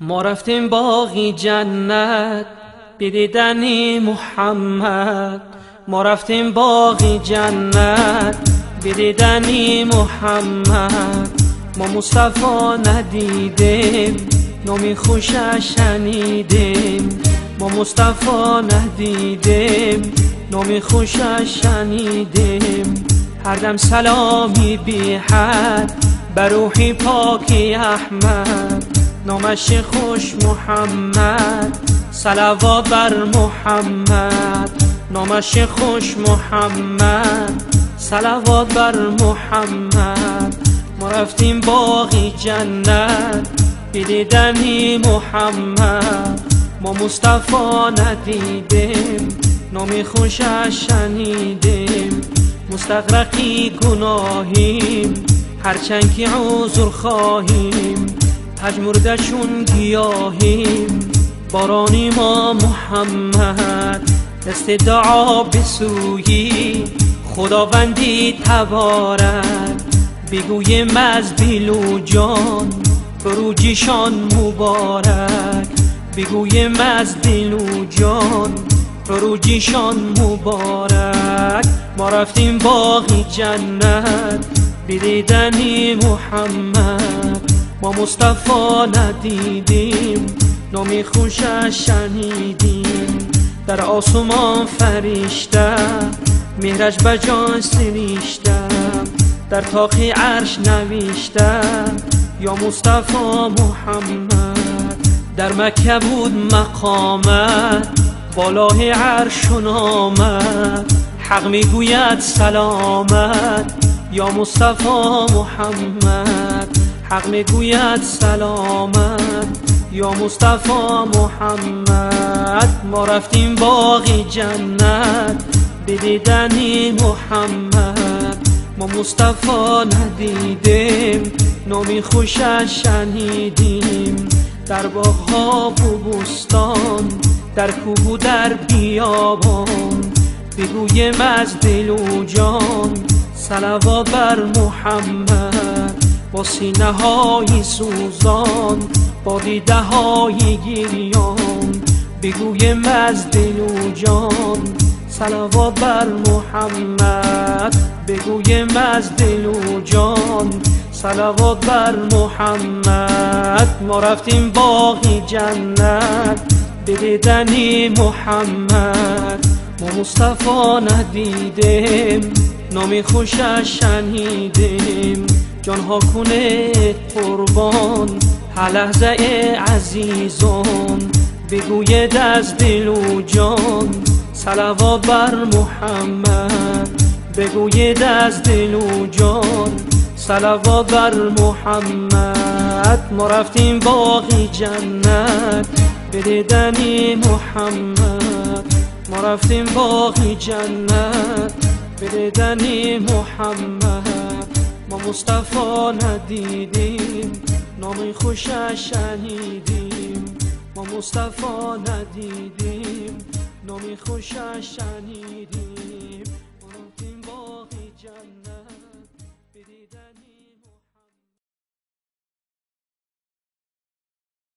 ما رفتیم باغی جنت بدیدنی محمد، ما رفتیم باغی جنت بدیدنی محمد. ما مصطفی ندیدیم نامی خوشش شنیدیم، ما مصطفی ندیدیم نامی خوشش شنیدیم. هر دم سلامی بی حد بر روحی پاکی احمد، نامش خوش محمد صلوات بر محمد، نامش خوش محمد صلوات بر محمد. ما رفتیم باغی جنت بدیدنی محمد، ما مصطفی ندیدیم نامی خوشش شنیدیم. مستغرقی گناهیم هرچند که عذر خواهیم، پژمرده چون گیاهیم بارانی ما محمد. دست دعا بسویی خداوندی تبارک، بگویم از دل و جان فروجیشان مبارک، بگویم از دل و جان فروجیشان مبارک. ما رفتیم باغی جنت بدیدنی محمد، ما مصطفی ندیدیم نامی خوشش شنیدیم. در آسمان فرشته مهرش به جان سرشته، در طاق عرش نوشته یا مصطفی محمد. در مکه بود مقامت بالای عرش و نامت، حق میگوید سلامت یا مصطفی محمد، حق میگوید سلامت یا مصطفی محمد. ما رفتیم باغی جنت بدیدنی محمد، ما مصطفی ندیدیم نامی خوشش شنیدیم. در باغها و بستان در کوه و در بیابان، بگویم از دل و جان صلوات بر محمد. با سینه های سوزان با دیده های گریان، بگویم از دل و جان صلوات بر محمد، بگویم از دل و جان صلوات بر محمد. ما رفتیم باغی جنت بدیدنی محمد، ما مصطفی ندیدیم نامی خوشش شنیدیم. جانها کنه قربان هر لحظه عزیزان، بگوید از دل و جان صلوات بر محمد، بگوید از دل و جان صلوات بر محمد. ما رفتیم باغی جنت بدیدنی محمد، ما رفتیم باغی جنت بدیدنی محمد. ما مصطفی ندیدیم نامی خوشش شنیدیم، ما مصطفی ندیدیم نامی خوشش شنیدیم.